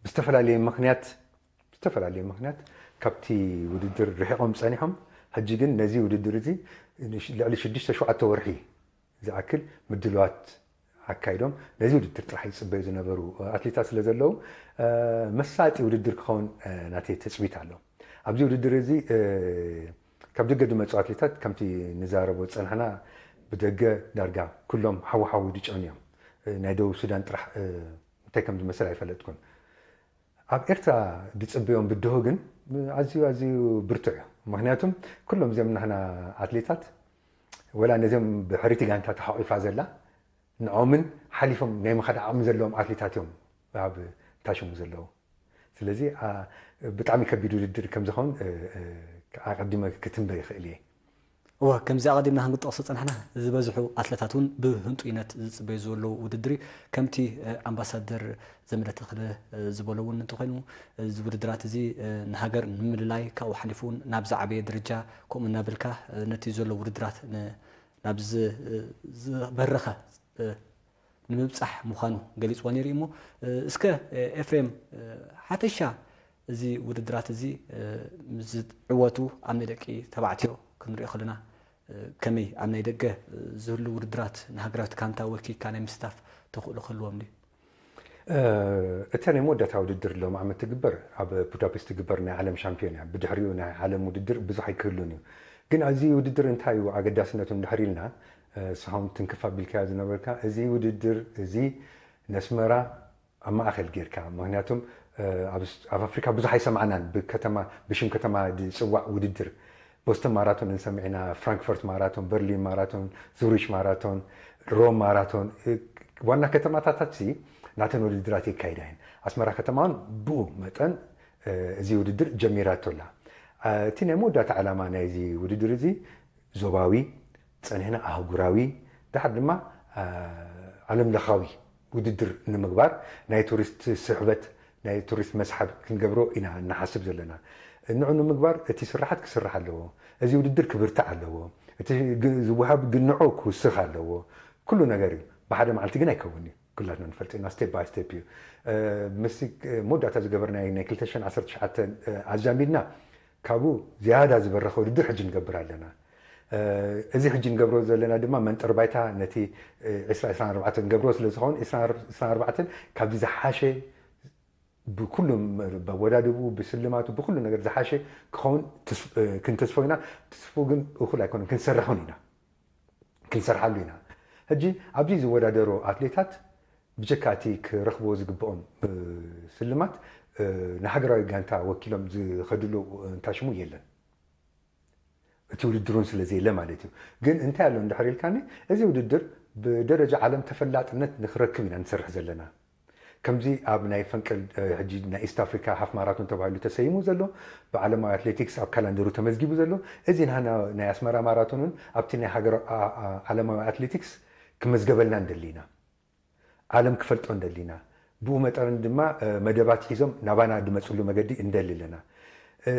ብዝተፈላለየ ምኽንያት ብዝተፈላለየ ምኽንያት ካብቲ ውድድር ርሒቖም ጸኒሖም። ሕጂ ግን ነዚ ውድድር እዚ ልዕሊ ሽዱሽተ ሸውዓተ ወርሒ ዝኣክል ምድልዋት ኣካይዶም ነዚ ውድድር ጥራሕ ይጽበዩ ዝነበሩ ኣትሌታት ስለ ዘለዉ፣ መሳጢ ውድድር ክኸውን ናተይ ትጽቢት ኣሎ። ኣብዚ ውድድር እዚ ካብ ደገ ዝመጹ ኣትሌታት ከምቲ ንዛረቦ ዝጸናሕና ብደገ ዳርጋ ኩሎም ሓዊ ሓዊ ድጨኑ እዮም። ናይ ደቡብ ሱዳን ጥራሕ እንታይ ከም ዝመስል ኣይፈለጥኩን። ኣብ ኤርትራ ዝጽበዮም ብድሆ ግን ኣዝዩ ኣዝዩ ብርቱዕ እዩ። ምኽንያቱም ኩሎም እዚኦም ናህና ኣትሌታት ወላ ነዚኦም ብሕሪቲ ጋንታ ተሓቂፋ ዘላ ንዖምን ሓሊፎም ናይ ምኻድ ዓቕሚ ዘለዎም ኣትሌታት እዮም ኣብ ታሽሙ ዘለዉ። ስለዚ ብጣዕሚ ከቢድ ውድድር ከም ዝኸውን ኣቐዲመ ክትንበ ይኽእል እየ። እወ፣ ከምዚ ኣቐዲምና ክንጠቕሶ ጸናሕና ዝበዝሑ ኣትለታት እውን ብህንጡይነት ዝጽበዩ ዘለዉ ውድድር እዩ። ከምቲ ኣምባሳደር ዘመደ ተኽለ ዝበሎ እውን እንተኾይኑ፣ እዚ ውድድራት እዚ ንሃገር ንምልላይ ካብኡ ሓሊፉ እውን ናብ ዝዓበየ ደረጃ ከምኡ እናበልካ ነቲ ዘሎ ውድድራት ናብ ዝበረኸ ንምብጻሕ ምዃኑ ገሊጽዎ ነይሩ እዩ። እሞ እስከ ኤፍሬም፣ ሓፈሻ እዚ ውድድራት እዚ ዝዕወቱ ኣብ ናይ ደቂ ተባዕትዮ ክንሪኦ ከለና ከመይ ኣብ ናይ ደገ ዝህሉ ውድድራት ንሃገራዊት ጋንታ ወኪልካ ናይ ምስታፍ ተኽእሎ ክህልዎም ድዩ? እተ ናይ መወዳእታ ውድድር ሎም ዓመት ትግበር ኣብ ቡዳፔስት ትግበር ናይ ዓለም ሻምፒዮን እያ። ብድሕሪኡ ናይ ዓለም ውድድር ብዙሕ ኣይክህሉን እዩ። ግን እዚ ውድድር እንታይ እዩ ኣገዳስነቱ እንድሕር ኢልና ስኻውን ትንክፍ ኣቢልካዮ ዝነበርካ እዚ ውድድር እዚ ነስመራ ኣብ ማእኸል ጌርካ። ምኽንያቱም ኣብ ኣፍሪካ ብዙሕ ኣይሰማዕናን ብከተማ ብሽም ከተማ ዝፅዋዕ ውድድር። ቦስተን ማራቶን እንሰምዕ ኢና፣ ፍራንክፈርት ማራቶን፣ በርሊን ማራቶን፣ ዙሪሽ ማራቶን፣ ሮም ማራቶን። ዋና ከተማታታት ናተን ውድድራት የካይዳ እየን። ኣስመራ ከተማ እውን ብኡ መጠን እዚ ውድድር ጀሚራቶ ኣላ። እቲ ናይ መወዳእታ ዕላማ ናይዚ ውድድር እዚ ዞባዊ፣ ጸኒሕና ኣህጉራዊ፣ ደሓር ድማ ዓለም ለኻዊ ውድድር ንምግባር ናይ ቱሪስት ስሕበት ናይ ቱሪስት መስሓብ ክንገብሮ ኢና እናሓስብ ዘለና። ንዑ ንምግባር እቲ ስራሓት ክስራሕ ኣለዎ። እዚ ውድድር ክብርታዕ ኣለዎ። እቲ ዝወሃብ ግንዖ ክውስኽ ኣለዎ። ኩሉ ነገር እዩ። ብሓደ መዓልቲ ግን ኣይከውን እዩ። ኩላትና ንፈልጦ ኢና፣ ስቴፕ ባይ ስቴፕ እዩ። ምስ መወዳእታ ዝገበርናዮ ናይ ክልተ ሽሕን ዓሰርተ ትሽዓተን ኣዛሚድና ካብኡ ዝያዳ ዝበረኸ ውድድር ሕጂ ንገብር ኣለና። እዚ ሕጂ ንገብሮ ዘለና ድማ መንጠር ባይታ ነቲ ዕስራ ዕስራን ኣርባዕተን ንገብሮ ስለ ዝኸውን ዕስራን ኣርባዕተን ካብዚ ዝሓሸ ብኩሉ ኣወዳድብኡ ብስልማቱ ብኩሉ ነገር ዝሓሸ ክኸውን ክንተስፎ ኢና። ትስፉ ግን እኹል ኣይኮነን፣ ክንሰርሕ እውን ኢና። ክንሰርሓሉ ኢና። ሕጂ ኣብዚ ዝወዳደሩ ኣትሌታት ብጀካ እቲ ክረኽብዎ ዝግብኦም ስልማት ንሃገራዊ ጋንታ ወኪሎም ዝኸድሉ እንታሽሙ የለን። እቲ ውድድር እውን ስለ ዘየለ ማለት እዩ። ግን እንታይ ኣሎ እንድሕር ኢልካኒ፣ እዚ ውድድር ብደረጃ ዓለም ተፈላጥነት ንክረክብ ኢና ንሰርሕ ዘለና። ከምዚ ኣብ ናይ ፈንቅል ሕጂ ናይ ኢስት ኣፍሪካ ሃፍ ማራቶን ተባሂሉ ተሰይሙ ዘሎ፣ ብዓለማዊ ኣትሌቲክስ ኣብ ካላንደሩ ተመዝጊቡ ዘሎ፣ እዚ ናይ ኣስመራ ማራቶን እውን ኣብቲ ናይ ሃገር ዓለማዊ ኣትሌቲክስ ክመዝገበልና እንደሊ ኢና። ዓለም ክፈልጦ እንደሊ ኢና። ብኡ መጠን ድማ መደባት ሒዞም ናባና ድመፅሉ መገዲ እንደሊ ኣለና።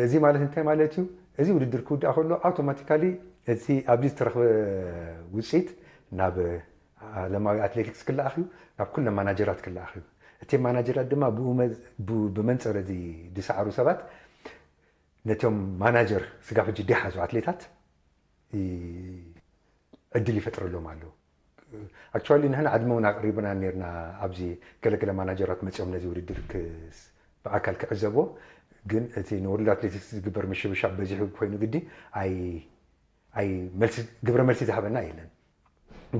እዚ ማለት እንታይ ማለት እዩ? እዚ ውድድር ክውዳእ ከሎ ኣውቶማቲካሊ እቲ ኣብዚ ዝተረኽበ ውፅኢት ናብ ዓለማዊ ኣትሌቲክስ ክለኣኽ እዩ፣ ናብ ኩለን ማናጀራት ክለኣኽ እዩ። እቲ ማናጀራት ድማ ብኡ መ- ብ- ብመንፅር እዚ ዝሰዓሩ ሰባት ነቶም ማናጀር ስጋብ ሕጂ ዝሓዙ ኣትሌታት ይ- ዕድል ይፈጥረሎም ኣሎ። ኣክቹዋሊ ንሕና ዕድመ እውን ኣቅሪብና ነርና ኣብዚ ገለገለ ማናጀራት መፂኦም ነዚ ውድድር ክስ- ብኣካል ክዕዘብዎ ግን እቲ ንወርልድ ኣትሌቲክስ ዝግበር ምሽብሻብ በዚሑ ኮይኑ ግዲ ኣይ ኣይ መልሲ ግብረ መልሲ ዝሃበና የለን።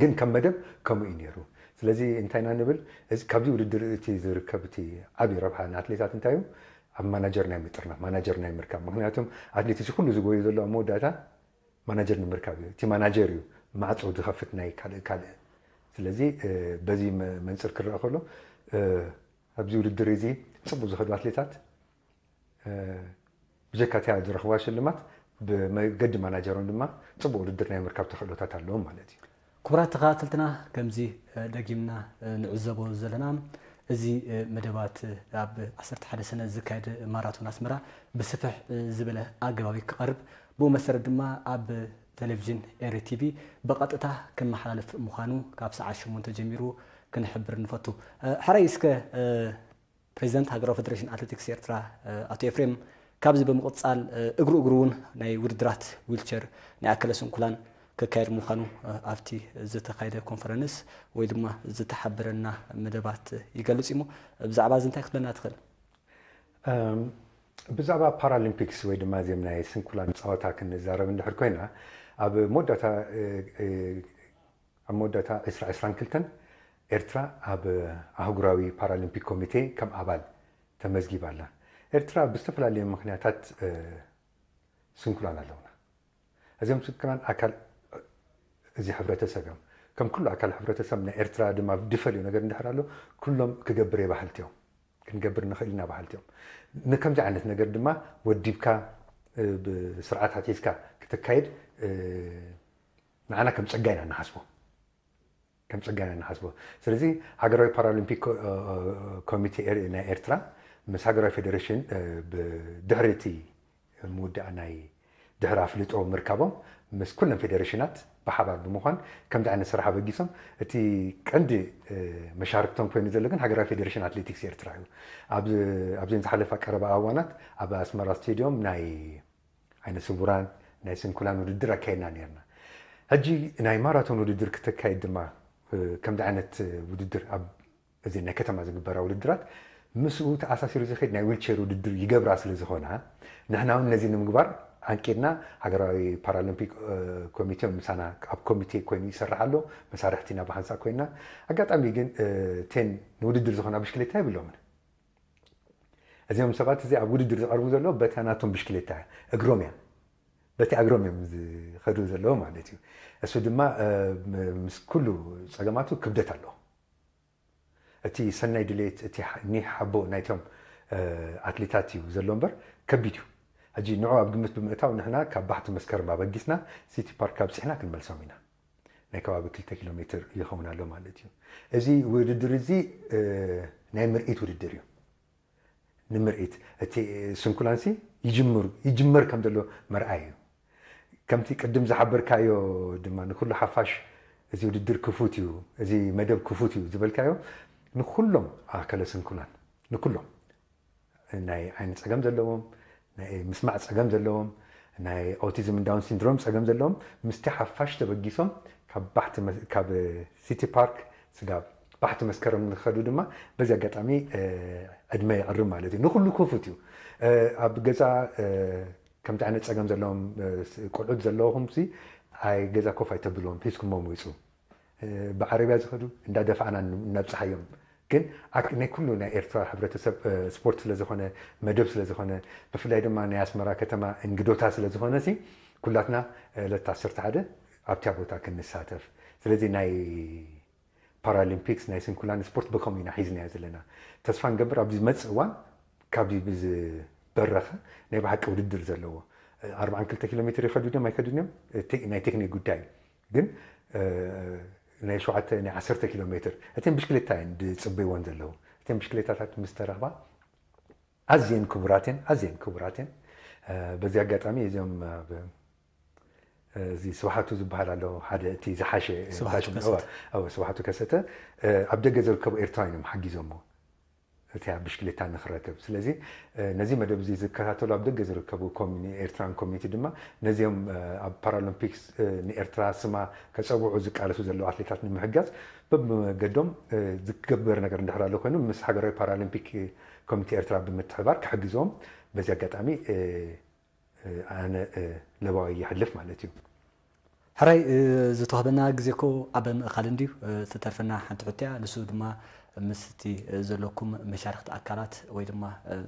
ግን ከም መደብ ከምኡ እዩ ነይሩ። ስለዚ እንታይ ኢና ንብል፣ እዚ ካብዚ ውድድር እቲ ዝርከብ እቲ ዓብዪ ረብሓ ንኣትሌታት እንታይ እዩ? ኣብ ማናጀር ናይ ምጥርናፍ፣ ማናጀር ናይ ምርካብ። ምክንያቱም ኣትሌት እዚ ኩሉ ዝጎዩ ዘሎ ኣብ መወዳእታ ማናጀር ንምርካብ እዩ። እቲ ማናጀር እዩ ማዕፆ ዝኸፍት ናይ ካልእ ካልእ። ስለዚ በዚ መንፅር ክረአ ከሎ ኣብዚ ውድድር እዚ ፅቡቅ ዝኸዱ ኣትሌታት ብጀካ እቲኣ ዝረኽብዋ ሽልማት ብመገዲ ማናጀሮም ድማ ፅቡቅ ውድድር ናይ ምርካብ ተኽእሎታት ኣለዎም ማለት እዩ። ክቡራት ተኸታተልትና ከምዚ ደጊምና ንዕዘቦ ዘለና እዚ መደባት ኣብ ዓሰርተ ሓደ ሰነ ዝካየድ ማራቶን ኣስመራ ብስፍሕ ዝበለ ኣገባብ ክቐርብ ብኡ መሰረት ድማ ኣብ ቴሌቪዥን ኤሪ ቲቪ ብቐጥታ ክመሓላለፍ ምዃኑ ካብ ሰዓት ሸሞንተ ጀሚሩ ክንሕብር ንፈቱ። ሕራይ እስከ ፕሬዚደንት ሃገራዊ ፌደሬሽን ኣትሌቲክስ ኤርትራ ኣቶ ኤፍሬም፣ ካብዚ ብምቕጻል እግሩ እግሩ እውን ናይ ውድድራት ዊልቸር ናይ ኣካለ ስንኩላን ክካየድ ምዃኑ ኣብቲ ዝተኻየደ ኮንፈረንስ ወይ ድማ ዝተሓበረና መደባት ይገልጽ እሞ፣ ብዛዕባ እዚ እንታይ ክትብለና ትኽእል? ብዛዕባ ፓራሊምፒክስ ወይ ድማ እዚም ናይ ስንኩላን ጸወታ ክንዛረብ እንድሕር ኮይና፣ ኣብ መወዳእታ ኣብ መወዳእታ ዕስራ ዕስራን ክልተን ኤርትራ ኣብ ኣህጉራዊ ፓራሊምፒክ ኮሚቴ ከም ኣባል ተመዝጊባ ኣላ። ኤርትራ ብዝተፈላለየ ምክንያታት ስንኩላን ኣለውና። እዚም ስንኩላን ኣካል እዚ ሕብረተሰብ እዮም። ከም ኩሉ ኣካል ሕብረተሰብ ናይ ኤርትራ ድማ ድፈልዩ ነገር እንድሕር ኣሎ፣ ኩሎም ክገብር የባህልቲ እዮም። ክንገብር ንኽእል ኢና ባሃልቲ እዮም። ንከምዚ ዓይነት ነገር ድማ ወዲብካ ብስርዓት ኣትሒዝካ ክተካይድ ንዓና ከም ጸጋ ኢና ንሓስቦ። ከም ጸጋ ኢና ንሓስቦ። ስለዚ ሃገራዊ ፓራሊምፒክ ኮሚቴ ናይ ኤርትራ ምስ ሃገራዊ ፌደሬሽን ብድሕሪ እቲ ምውዳእ ናይ ድሕሪ ኣፍልጦ ምርካቦም ምስ ኩለን ፌደሬሽናት ብሓባር ብምዃን ከምዚ ዓይነት ስራሕ ኣበጊሶም። እቲ ቀንዲ መሻርክቶም ኮይኑ ዘሎ ግን ሃገራዊ ፌደሬሽን ኣትሌቲክስ ኤርትራ እዩ። ኣብዘን ዝሓለፋ ቀረባ ኣዋናት ኣብ ኣስመራ ስቴድዮም ናይ ዓይነ ስውራን ናይ ስንኩላን ውድድር ኣካየድና ነርና። ሕጂ ናይ ማራቶን ውድድር ክተካየድ ድማ ከምዚ ዓይነት ውድድር ኣብ እዚ ናይ ከተማ ዝግበራ ውድድራት ምስኡ ተኣሳሲሩ ዝኸድ ናይ ዊልቸር ውድድር ይገብራ ስለ ዝኾና ንሕና እውን ነዚ ንምግባር ኣንቂድና ሃገራዊ ፓራሊምፒክ ኮሚቴ ምሳና ኣብ ኮሚቴ ኮይኑ ይሰርሕ ኣሎ። መሳርሕቲ ኢና ብሓንሳእ ኮይና ኣጋጣሚ ግን ቴን ንውድድር ዝኾና ብሽክሌታ የብሎምን። እዚኦም ሰባት እዚ ኣብ ውድድር ዝቐርቡ ዘለዉ በታ ናቶም ብሽክሌታ እግሮም እያ በቲ ኣግሮም እዮም ዝኸዱ ዘለዉ ማለት እዩ። እሱ ድማ ምስ ኩሉ ጸገማቱ ክብደት ኣለዎ። እቲ ሰናይ ድሌት እቲ ኒሕ ሓቦ ናይቶም ኣትሌታት እዩ ዘሎ እምበር ከቢድ እዩ። ሕጂ ንዑ ኣብ ግምት ብምእታው ንሕና ካብ ባሕቲ መስከረም ኣበጊስና ሲቲ ፓርክ ኣብፂሕና ክንመልሶም ኢና። ናይ ከባቢ ክልተ ኪሎ ሜትር ይኸውን ኣሎ ማለት እዩ። እዚ ውድድር እዚ ናይ ምርኢት ውድድር እዩ። ንምርኢት እቲ ስንኩላንሲ ይጅምር ይጅመር ከም ዘሎ መርኣይ እዩ። ከምቲ ቅድም ዝሓበርካዮ ድማ ንኩሉ ሓፋሽ እዚ ውድድር ክፉት እዩ፣ እዚ መደብ ክፉት እዩ ዝበልካዮ ንኩሎም ኣካለ ስንኩላን ንኩሎም ናይ ዓይኒ ጸገም ዘለዎም ናይ ምስማዕ ጸገም ዘለዎም ናይ ኦቲዝም ዳውን ሲንድሮም ጸገም ዘለዎም ምስቲ ሓፋሽ ተበጊሶም ካብ ባሕቲ ካብ ሲቲ ፓርክ ስጋብ ባሕቲ መስከረም ንኸዱ ድማ በዚ ኣጋጣሚ ዕድመ ይዕርም ማለት እዩ። ንኩሉ ክፉት እዩ። ኣብ ገዛ ከምዚ ዓይነት ጸገም ዘለዎም ቆልዑት ዘለኹም ሲ ኣይ ገዛ ኮፍ ኣይተብልዎም ሒዝኩሞም ውጹ። ብዓረብያ ዝኸዱ እንዳደፋእና እናብጽሓዮም ግን ናይ ኩሉ ናይ ኤርትራ ሕብረተሰብ ስፖርት ስለዝኾነ መደብ ስለዝኾነ ብፍላይ ድማ ናይ ኣስመራ ከተማ እንግዶታ ስለዝኾነ ሲ ኩላትና ዕለት ዓሰርተ ሓደ ኣብቲያ ቦታ ክንሳተፍ ስለዚ ናይ ፓራሊምፒክስ ናይ ስንኩላን ስፖርት ብከምኡ ኢና ሒዝናዮ ዘለና። ተስፋ ንገብር ኣብዚ ዝመፅእ እዋን ካብዚ ብዝበረኸ ናይ ብሓቂ ውድድር ዘለዎ ኣርባዓን ክልተ ኪሎ ሜትር ይኸዱ ድዮም ኣይከዱን እዮም እቲ ናይ ቴክኒክ ጉዳይ እዩ። ግን ናይ ሸውዓተ ናይ ዓሰርተ ኪሎ ሜትር እተን ብሽክሌታ እየን ዝፅበይወን ዘለዉ። እተን ብሽክሌታታት ምስ ተረኽባ ኣዝየን ክቡራት እየን ኣዝየን ክቡራት እየን። በዚ ኣጋጣሚ እዚኦም እዚ ስብሓቱ ዝበሃል ኣሎ ሓደ እቲ ዝሓሸ ስብሓቱ ከሰተ ኣብ ደገ ዝርከቡ ኤርትራውያን እዮም ሓጊዞሞ እቲ ኣብ ብሽክሌታ ንክረክብ። ስለዚ ነዚ መደብ እዚ ዝከታተሉ ኣብ ደገ ዝርከቡ ኤርትራን ኮሚኒቲ ድማ ነዚኦም ኣብ ፓራሊምፒክስ ንኤርትራ ስማ ከፀውዑ ዝቃለሱ ዘለዉ ኣትሌታት ንምሕጋዝ በብመገዶም ዝገበር ነገር እንድሕር ኣሎ ኮይኑ ምስ ሃገራዊ ፓራሊምፒክ ኮሚቴ ኤርትራ ብምትሕባር ክሕግዞም በዚ ኣጋጣሚ ኣነ ለባዊ ይሕልፍ ማለት እዩ። ሕራይ ዝተዋህበና ግዜ እኮ ኣብ ምእኻል እንድዩ። ዝተርፈና ሓንቲ ሕቶ እያ። ንሱ ድማ ምስቲ ዘለኩም መሻርክቲ ኣካላት ወይ ድማ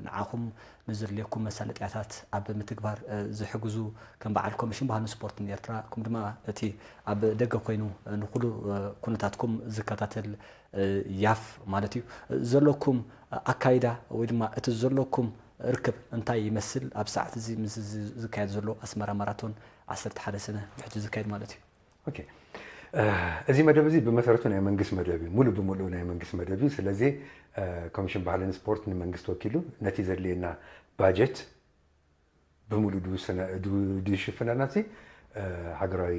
ንዓኹም ንዝድልየኩም መሳለጥያታት ኣብ ምትግባር ዝሕግዙ ከም በዓል ኮሚሽን ባህልን ስፖርትን ኤርትራ ከም ድማ እቲ ኣብ ደገ ኮይኑ ንኩሉ ኩነታትኩም ዝከታተል ያፍ ማለት እዩ ዘለኩም ኣካይዳ ወይ ድማ እቲ ዘለኩም ርክብ እንታይ ይመስል? ኣብ ሰዓት እዚ ምስ ዝካየድ ዘሎ ኣስመራ ማራቶን ዓሰርተ ሓደ ሰነ ብሕጂ ዝካየድ ማለት እዩ። እዚ መደብ እዚ ብመሰረቱ ናይ መንግስት መደብ እዩ፣ ሙሉ ብሙሉ ናይ መንግስት መደብ እዩ። ስለዚ ኮሚሽን ባህልን ስፖርት ንመንግስት ወኪሉ ነቲ ዘድልየና ባጀት ብምሉእ ዝሽፍነና ሲ ሃገራዊ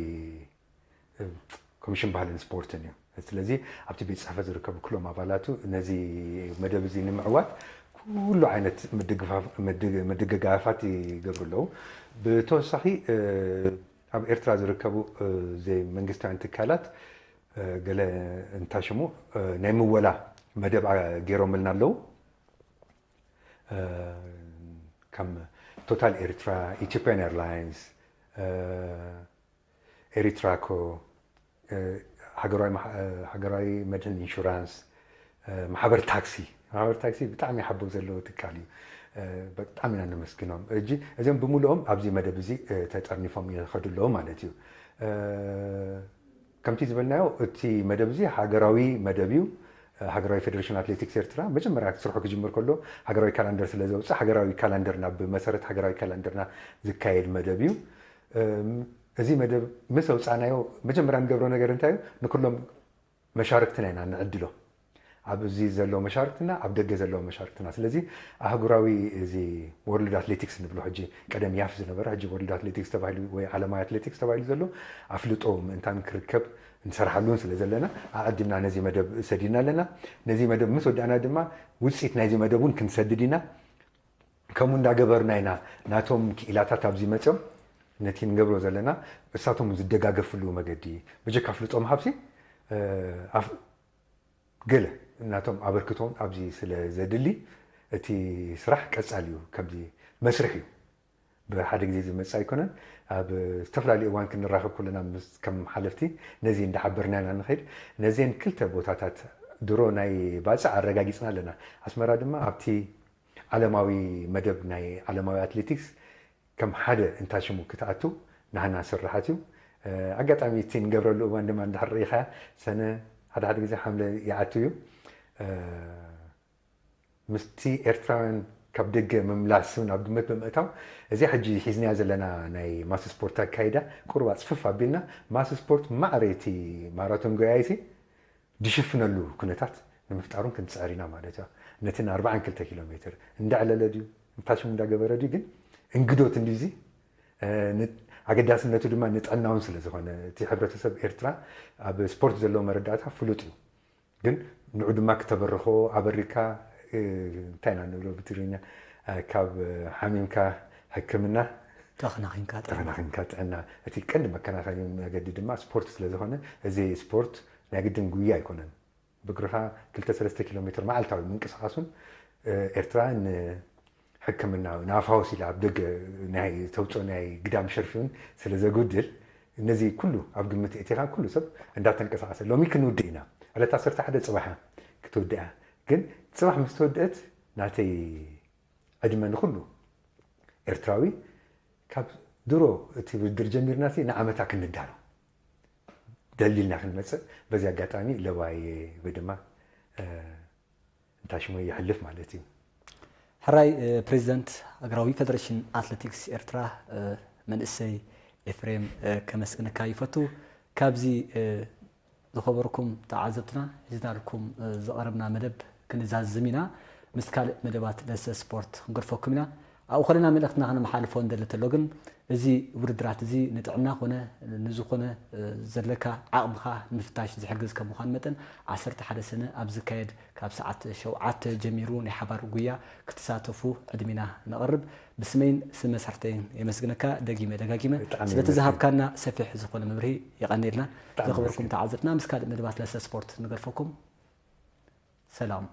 ኮሚሽን ባህልን ስፖርትን እዩ። ስለዚ ኣብቲ ቤት ፅሕፈት ዝርከቡ ኩሎም ኣባላቱ ነዚ መደብ እዚ ንምዕዋት ኩሉ ዓይነት ምድግጋፋት ይገብሩ ኣለዉ። ብተወሳኺ ኣብ ኤርትራ ዝርከቡ ዘይመንግስታውያን ትካላት ገለ እንታሽሙ ናይ ምወላ መደብ ገይሮምልና ኣለዉ። ከም ቶታል ኤርትራ፣ ኢትዮጵያን ኤርላይንስ፣ ኤሪትራኮ፣ ሃገራዊ መድሕን ኢንሹራንስ፣ ማሕበር ታክሲ። ማሕበር ታክሲ ብጣዕሚ ሓቦ ዘለዎ ትካል እዩ። ብጣዕሚ ኢና ነመስግኖም። እጂ እዚኦም ብምልኦም ኣብዚ መደብ እዚ ተጠርኒፎም ይኸዱ ኣለዉ ማለት እዩ። ከምቲ ዝበልናዮ እቲ መደብ እዚ ሃገራዊ መደብ እዩ። ሃገራዊ ፌደሬሽን ኣትሌቲክስ ኤርትራ መጀመርያ ስርሑ ክጅምር ከሎ ሃገራዊ ካላንደር ስለ ዘውፅእ ሃገራዊ ካላንደርና ብመሰረት ሃገራዊ ካላንደርና ዝካየድ መደብ እዩ። እዚ መደብ ምስ ኣውፃእናዮ መጀመርያ ንገብሮ ነገር እንታይ እዩ? ንኩሎም መሻርክትና ኢና ንዕድሎ። ኣብዚ ዘለዉ መሻርክትና፣ ኣብ ደገ ዘለዉ መሻርክትና። ስለዚ ኣህጉራዊ እዚ ወርልድ ኣትሌቲክስ ንብሎ ሕጂ ቀደም ያፍ ዝነበረ ሕጂ ወርልድ ኣትሌቲክስ ተባሂሉ ወይ ዓለማዊ ኣትሌቲክስ ተባሂሉ ዘሎ ኣፍልጦ ምእንታን ክርከብ ንሰርሓሉን ስለ ዘለና ኣቐዲምና ነዚ መደብ ሰዲድና ኣለና። ነዚ መደብ ምስ ወዳእና ድማ ውፅኢት ናይዚ መደብ እውን ክንሰድድ ኢና። ከምኡ እንዳገበርና ኢና ናቶም ክኢላታት ኣብዚ መፅኦም ነቲ ንገብሮ ዘለና እሳቶም ዝደጋገፍሉ መገዲ ብጀካ ፍልጦ ምሃብሲ ገለ እናቶም ኣበርክቶን ኣብዚ ስለ ዘድሊ እቲ ስራሕ ቀጻሊ እዩ። ከምዚ መስርሕ እዩ። ብሓደ ግዜ ዝመጽእ ኣይኮነን። ኣብ ዝተፈላለዩ እዋን ክንራኸብ ከለና ምስ ከም ሓለፍቲ ነዚ እንዳሓበርና ኢና ንኸይድ። ነዚን ክልተ ቦታታት ድሮ ናይ ባጽዕ ኣረጋጊጽና ኣለና። ኣስመራ ድማ ኣብቲ ዓለማዊ መደብ ናይ ዓለማዊ ኣትሌቲክስ ከም ሓደ እንታ ሽሙ ክትኣቱ ናህና ስራሓት እዩ። ኣጋጣሚ እቲ ንገብረሉ እዋን ድማ እንድሕር ርኢኻ ሰነ ሓደ ሓደ ግዜ ሓምለ ይኣቱ እዩ። ምስቲ ኤርትራውያን ካብ ደገ ምምላስ ናብ ግምት ብምእታው እዚኣ ሕጂ ሒዝናያ ዘለና ናይ ማስ ስፖርት ኣካይዳ ቁሩብ ኣፅፍፍ ኣቢልና ማስ ስፖርት ማዕረ እቲ ማራቶን ጎያይሲ ድሽፍነሉ ኩነታት ንምፍጣሩን ክንፅዕር ኢና ማለት እዩ። ነቲ ን ኣርባዓን ክልተ ኪሎ ሜትር እንዳዕለለ ድዩ እንታይ ሽሙ እንዳገበረ ድዩ ግን እንግዶት እንድዩ እዚ ኣገዳስነቱ ድማ ንጥዕናውን ስለ ዝኾነ እቲ ሕብረተሰብ ኤርትራ ኣብ ስፖርት ዘለዎ መረዳእታ ፍሉጥ እዩ። ግን ንዑ ድማ ክተበርኾ ኣበሪካ እንታይ ኢና ንብሎ ብትግርኛ ካብ ሓሚምካ ሕክምና ተኸናኺንካ ጥዕና እቲ ቀንዲ መከናኸኒ መገዲ ድማ ስፖርት ስለ ዝኾነ እዚ ስፖርት ናይ ግድን ጉያ ኣይኮነን። ብእግርኻ ክልተ ሰለስተ ኪሎ ሜትር መዓልታዊ ምንቅስቓሱን ኤርትራ ንሕክምና ንኣፋውስ ኢላ ኣብ ደገ ናይ ተውፅኦ ናይ ግዳም ሸርፊ እውን ስለ ዘጉድል ነዚ ኩሉ ኣብ ግምት እቲኻ ኩሉ ሰብ እንዳተንቀሳቐሰ ሎሚ ክንውድእ ኢና ዕለት ዓሰርተ ሓደ ፅባሕ ክትውድእ እያ ግን ፅባሕ ምስ ተወድአት ናተይ ዕድመ ንኹሉ ኤርትራዊ ካብ ድሮ እቲ ውድድር ጀሚርና ንዓመታ ክንዳሎ ደሊልና ክንመፅእ በዚ ኣጋጣሚ ለባይ ወይ ድማ እንታይ ሽሙ የሕልፍ ማለት እዩ። ሕራይ ፕሬዚደንት ሃገራዊ ፌደሬሽን ኣትሌቲክስ ኤርትራ መንእሰይ ኤፍሬም ከመስግነካ ይፈቱ። ካብዚ ዝኸበርኩም ተዓዘብትና ሒዝናልኩም ዝቐረብና መደብ ክንዛዝም ኢና። ምስ ካልእ መደባት ለሰ ስፖርት ክንገድፈኩም ኢና። ኣብኡ ከለና መልእኽትና ከነመሓልፎ እንደሊ ተሎ ግን እዚ ውድድራት እዚ ንጥዕና ኮነ ንዝኾነ ዘለካ ዓቕምኻ ንምፍታሽ ዝሕግዝ ከም ምዃኑ መጠን ዓሰርተ ሓደ ሰነ ኣብ ዝካየድ ካብ ሰዓት ሸውዓተ ጀሚሩ ናይ ሓባር ጉያ ክትሳተፉ ዕድሚና ነቕርብ። ብስመይን ስም መሳርሕተይን የመስግነካ ደጊመ ደጋጊመ ስለቲ ዝሃብካና ሰፊሕ ዝኾነ መብርሂ የቐንየልና። ዘኽበርኩም ተዓዘብትና ምስ ካልእ መደባት ለሰ ስፖርት ንገድፈኩም። ሰላም።